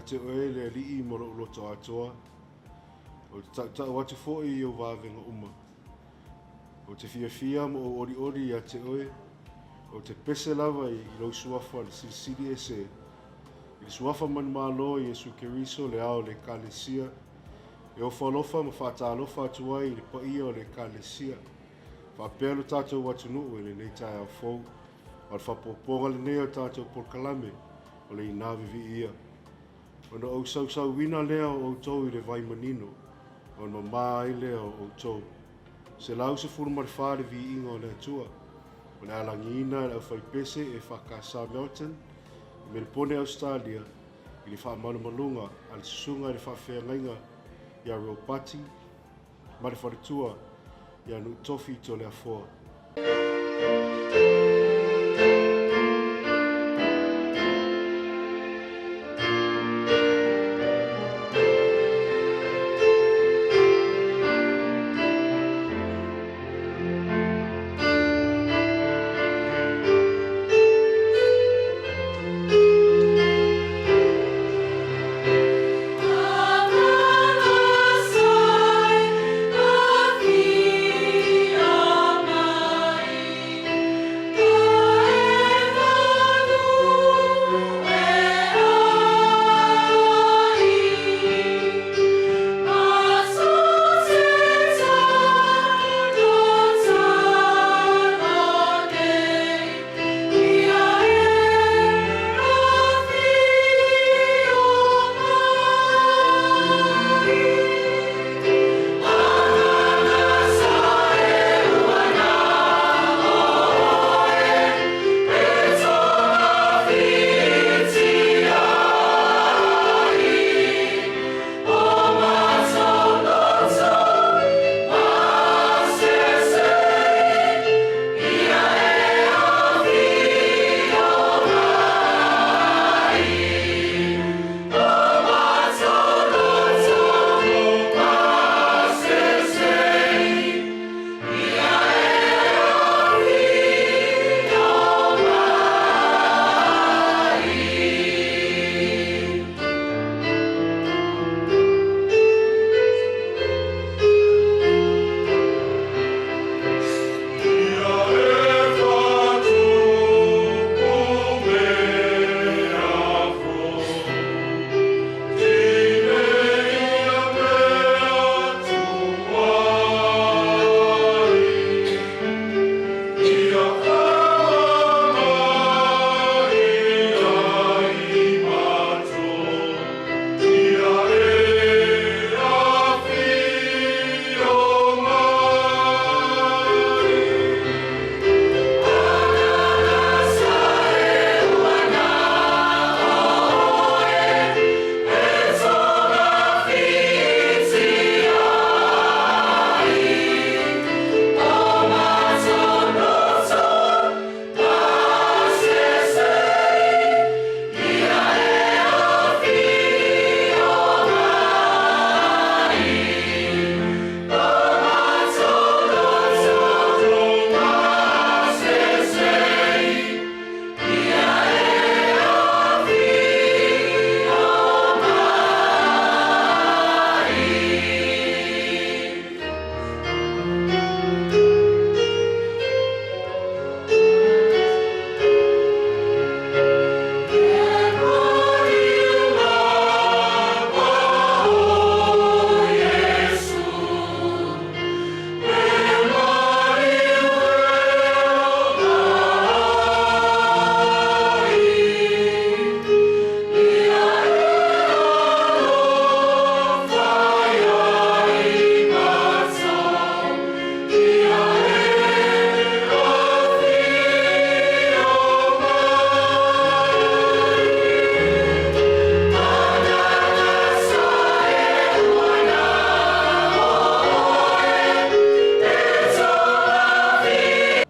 te Oe le Alii ma lou loto atoa. Ou te tautau atu foi i ou vavega uma. Ou te fiafia ma ou olioli ia te Oe. Ou te pese lava i lou Suafa le Silisili Ese, i le Suafa manumalo o Iesu Keriso le Ao o le Ekalesia, e ofo alofa ma faatalofa atu ai i le paia o le Ekalesia, faapea lo tatou atunuu i lenei taeao fou. A o le faapopoga lenei o le tatou polokalame, o le inā viviia. Ona ou sausauina lea o outou i le vai manino, ona mamā ai lea o outou. 114 le viiga o le Atua. O le a lagiina e le aufaipese EFKS Melton i Melepone Ausetalia i le faamalumaluga a le Susuga i le Faafeagaiga ia Ropati ma le faletua ia Nuutofi Toleafoa.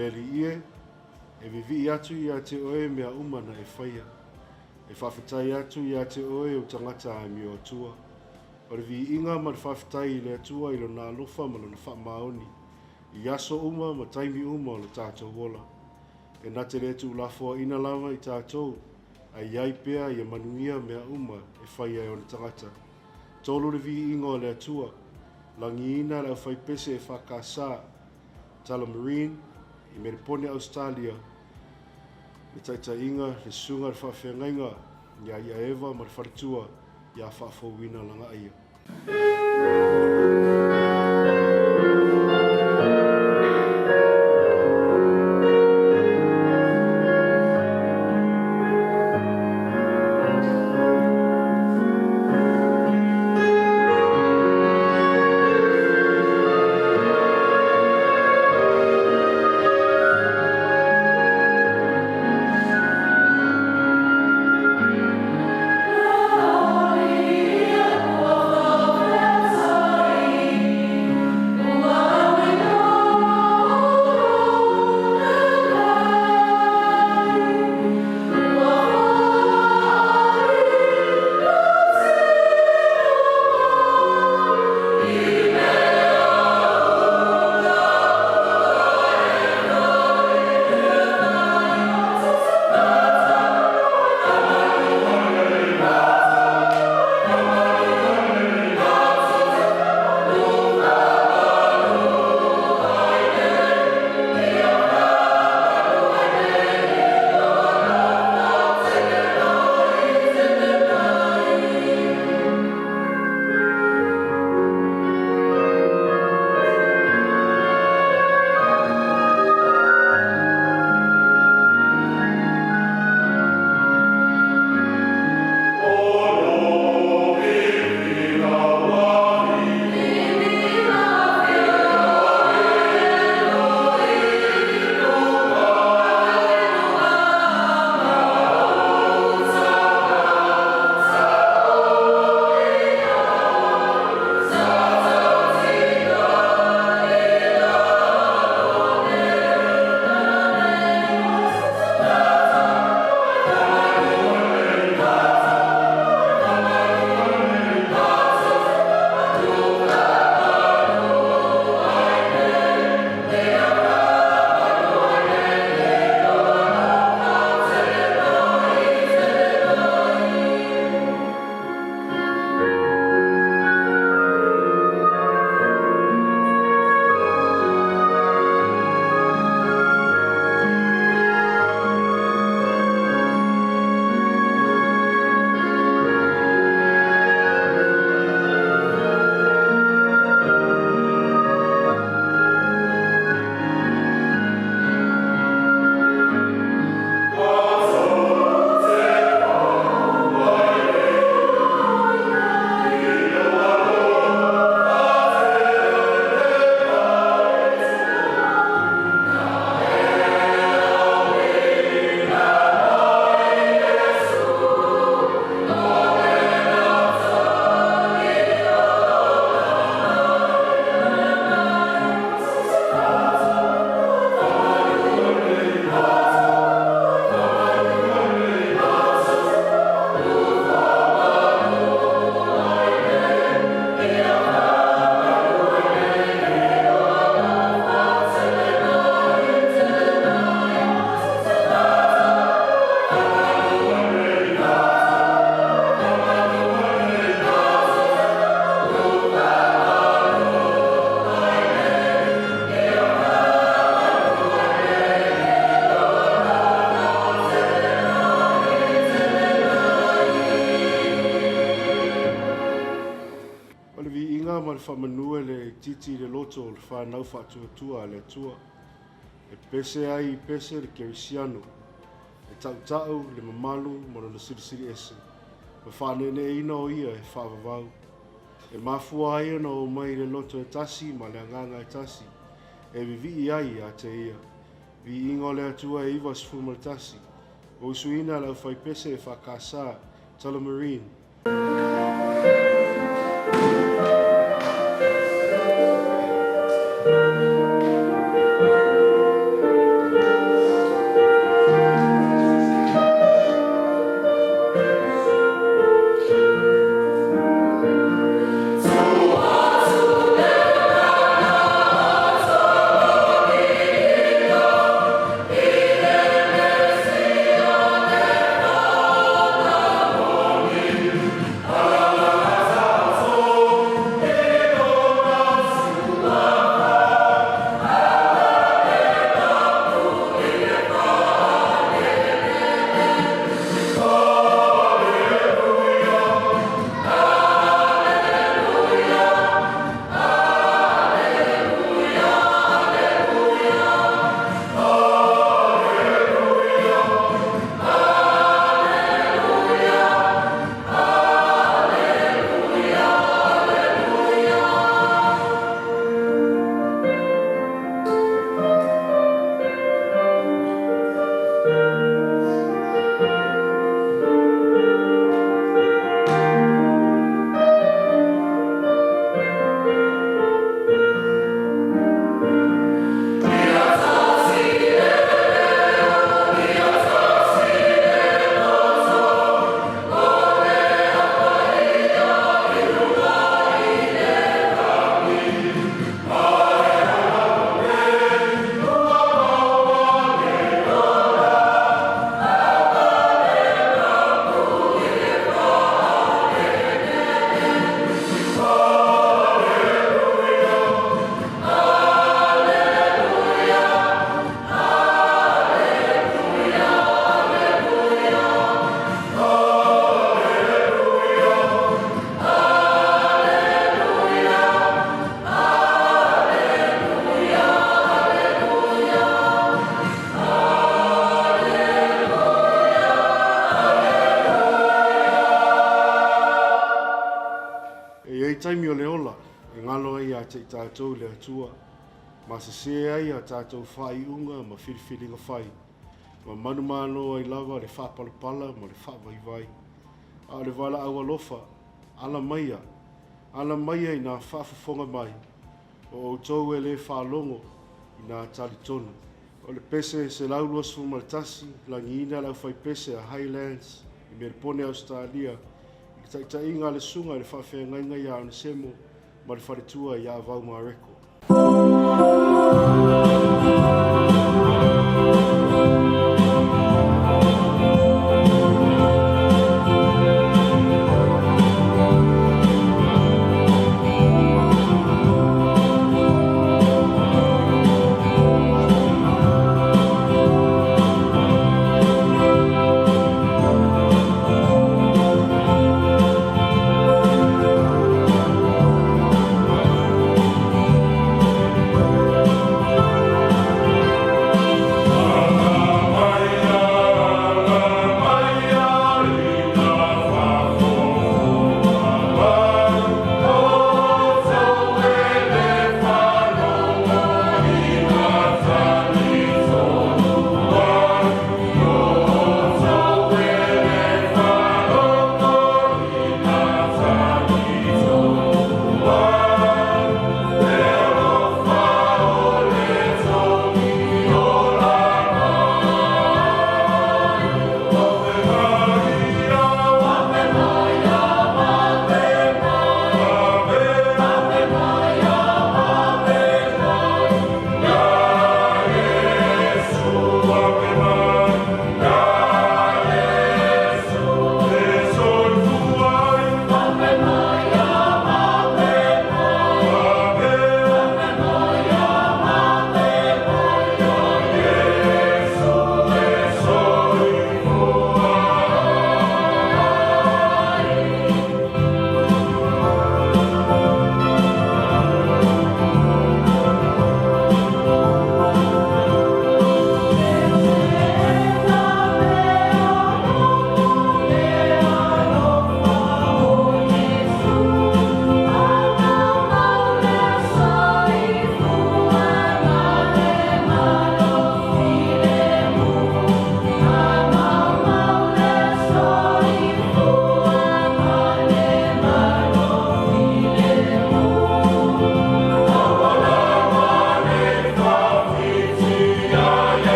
Le Alii e, e vivii atu ia te Oe mea uma na e whaia. E whawhetai atu ia te Oe o tangata a mio Atua. O le viiga ma le faafetai i le Atua i Lona alofa ma Lona faamaoni i aso uma ma taimi uma o lo tatou ola. E na te le tuulafoaina lava i tatou. Ae i ai pea ia manuia mea uma e fai ai ona tagata. Tolu le viiga o le Atua, lagiina le aufaipese EFKS, Tullamarine, i Melepone Ausetalia, le taitaiga, le susuga i le faafeagaiga ia Ia Eva ma le faletua ia Faafouina Lagaaia. O le viiga ma le faamanu e le itiiti i le loto o le fanau faatuatua a le Atua, e pese ai i pese le kerisiano, e tautau le mamalu ma lona silisili ese, ma faaneeneeina o ia e faavavau. E mafua ai ona omai i le loto e tasi ma le agaga e tasi, e vivii ai ia te ia. Viiga o le Atua e 91, ua usuina e le aufaipese EFKS, Tullamarine. taimi o le ola e galo ai ia te i tatou le Atua, ma sesē ai a tatou faaiuga ma filifiliga fai, ma manumalo ai lava le faapalapala ma le faavaivai. A o le valaau alofa, ala maia, ala maia ina faafofoga mai, o outou e le faalogo ina talitonu. O le pese 121, lagiina e le aufaipese a Highlands i Melepone, Ausetalia, i le taitaiga a le Susuga i le Faafeagaiga ia Onesemo ma le faletua ia Vau Mareko.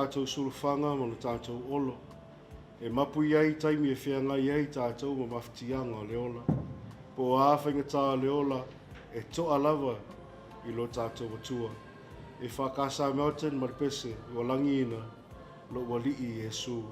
tatou sulufaga ma lo tatou olo, e mapu i ai taimi e feagai ai tatou ma mafatiaga o le ola. Po o a faigata o le ola, e to'a lava i lo tatou Atua. EFKS Melton ma le pese ua lagiina lou Alii Iesu.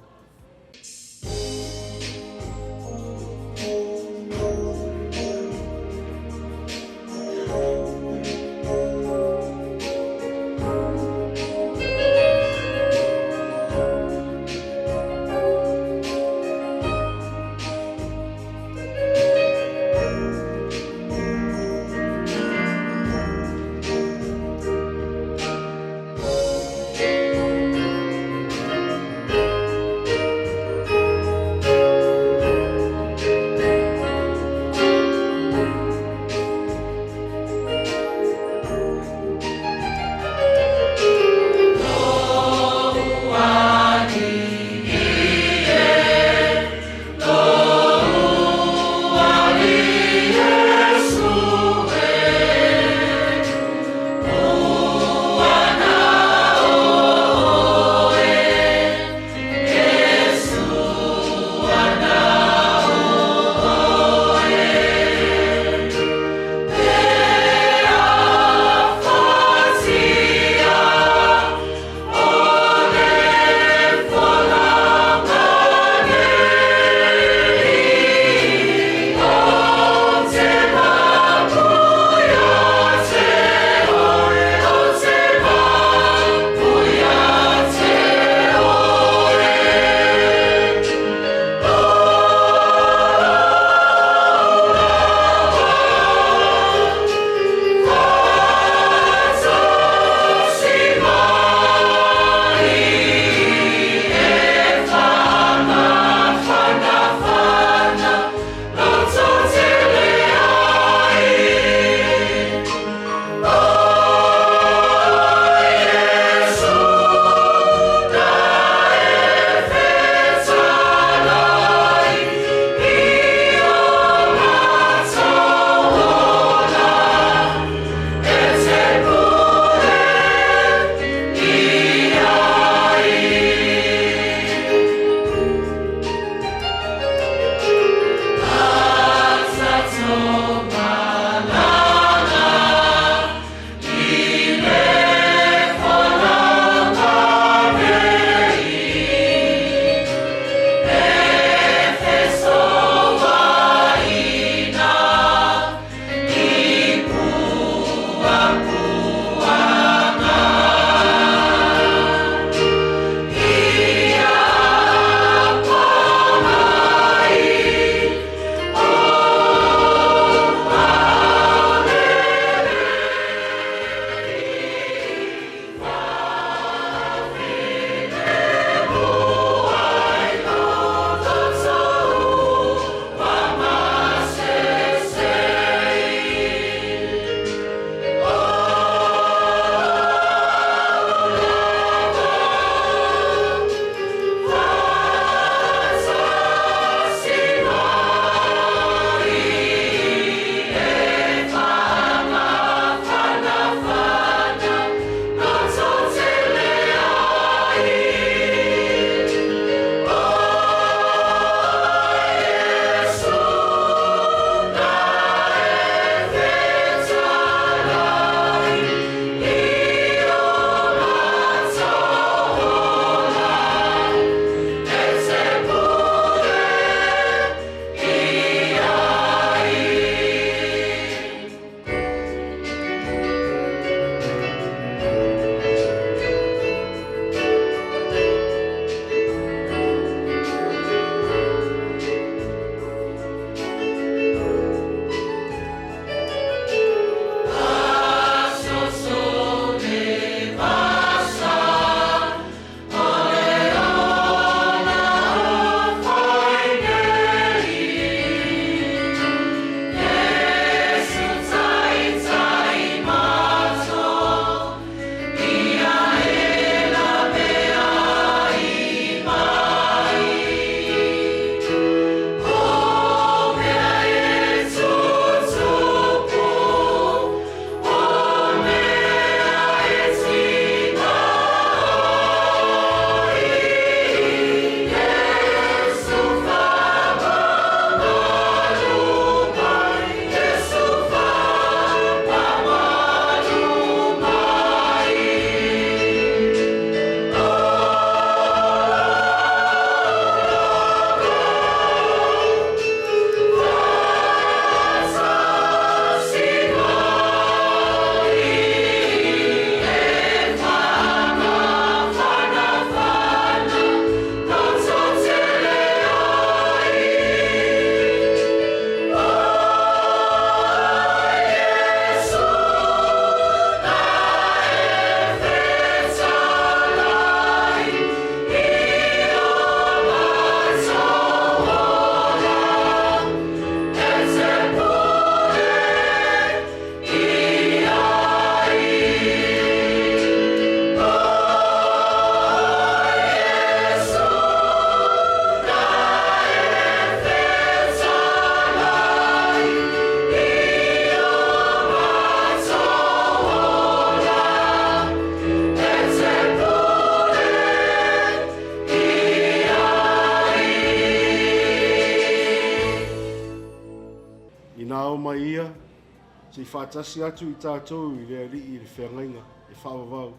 Se i faatasi atu i tatou i le Alii i le feagaiga e faavavau,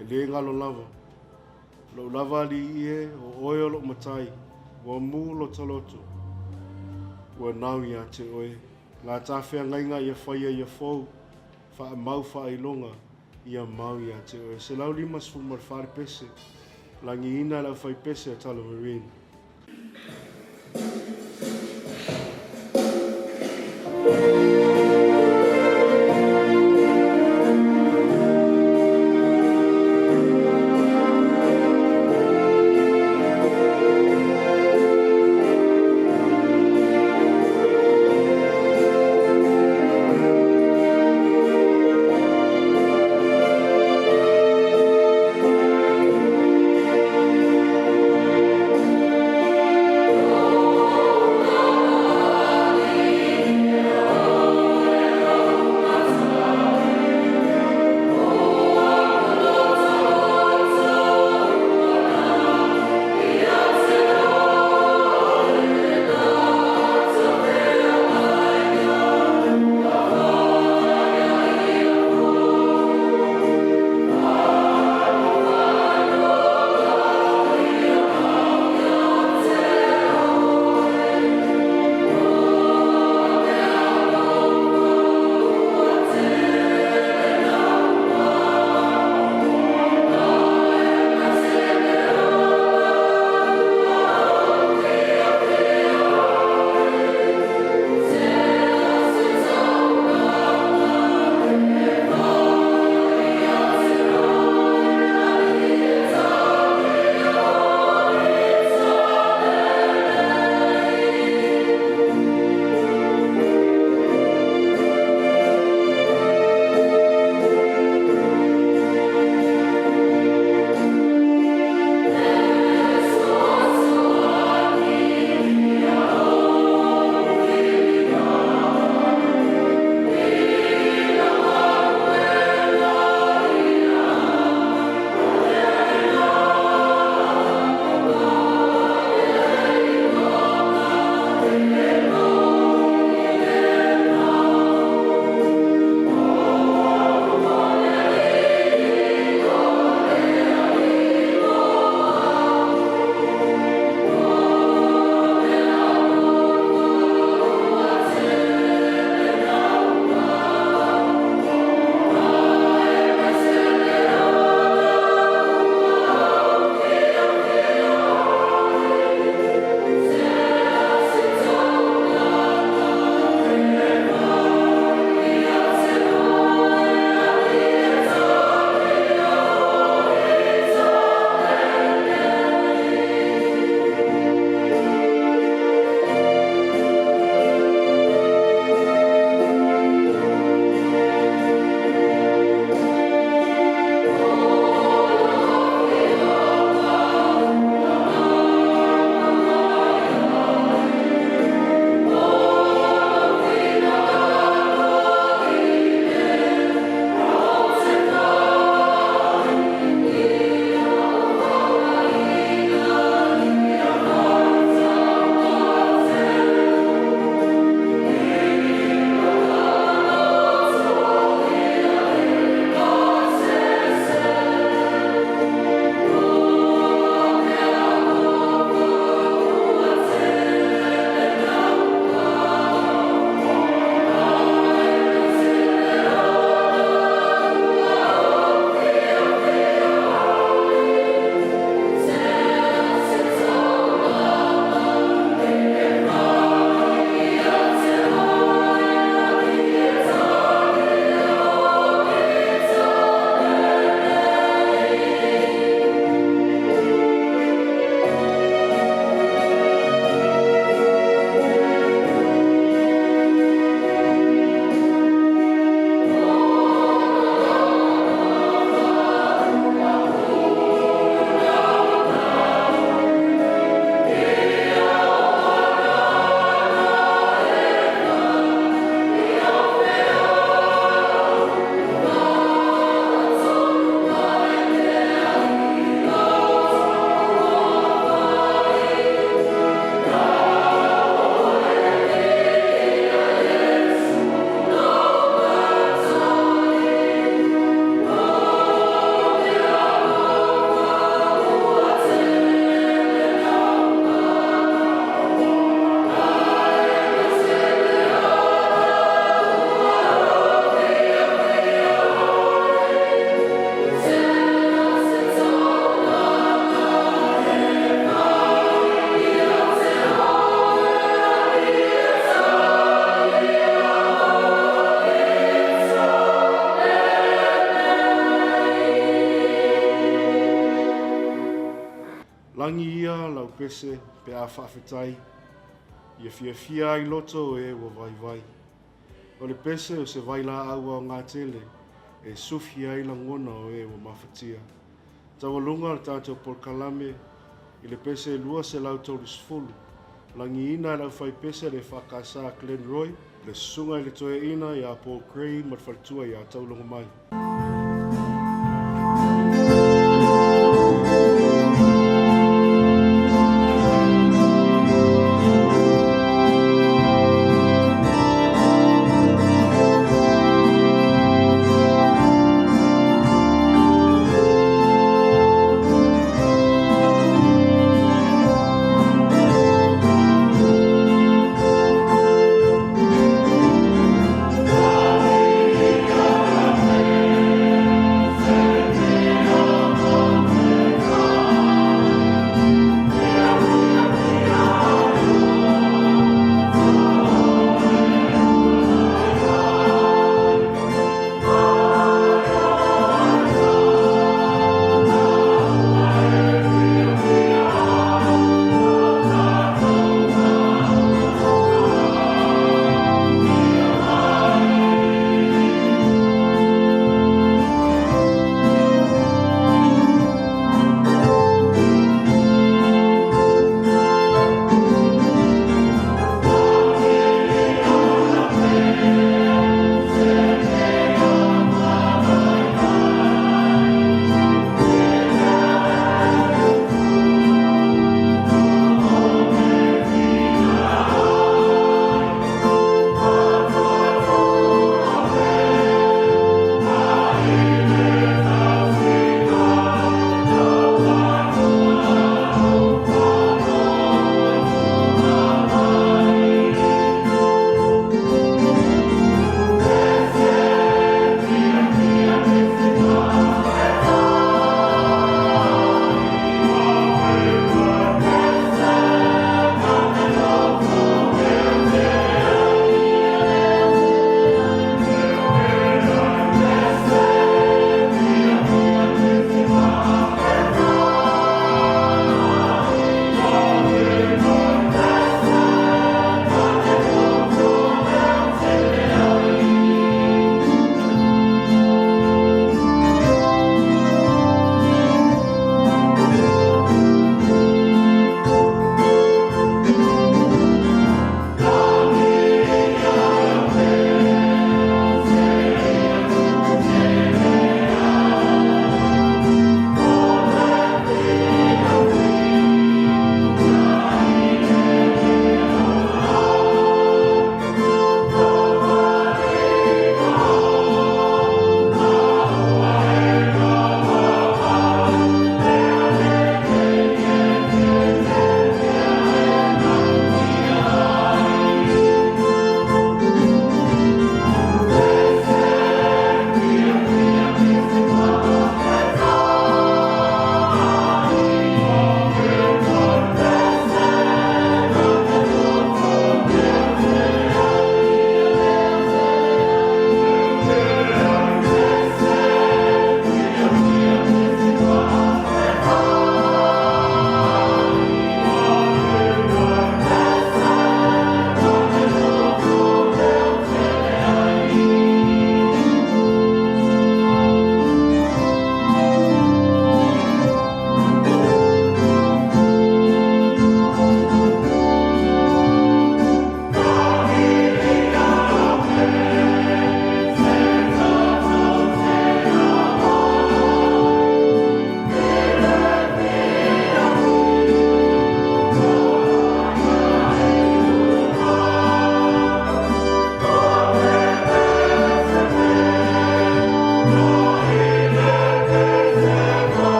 e le galo lava. Lou lava Alii e, o oe o lou Matai, ua mu lota loto, ua nau ia te oe. La ta feagaiga ia faia ia fou, faamau faailoga ia mau ia te oe. 154 le pese, lagiina e le aufaipese a Tullamarine. Lagi ia lau pese pe a faafetai, ia fiafia ai loto o e ua vaivai. O le pese o se vailaau aoga tele e sufi ai lagona o e ua mafatia. Taualuga le tatou polokalame i le pese 230, lagiina e le aufaipese le EFKS a Glen Roy, le Susuga i le Toeaina ia Paul Gray ma le faletua ia Taulogomai.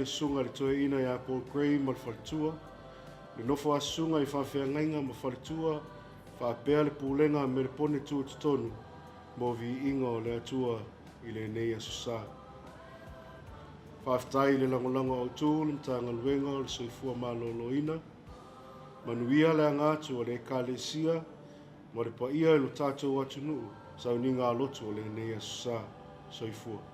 le Susuga i le Toeaina ia Paul Gray ma le faletua, le nofo a susuga i faafeagaiga ma faletua faapea le Pulega a Melepone Tutotonu mo viiga o le Atua i lenei Aso Sa. Faafetai i le lagolago autu le Matagaluega o le Soifua Maloloina, manuia le aga atu o le Ekalesia ma le paia i lo tatou atunuu, sauniga a lotu o lenei Aso Sa. Soifua.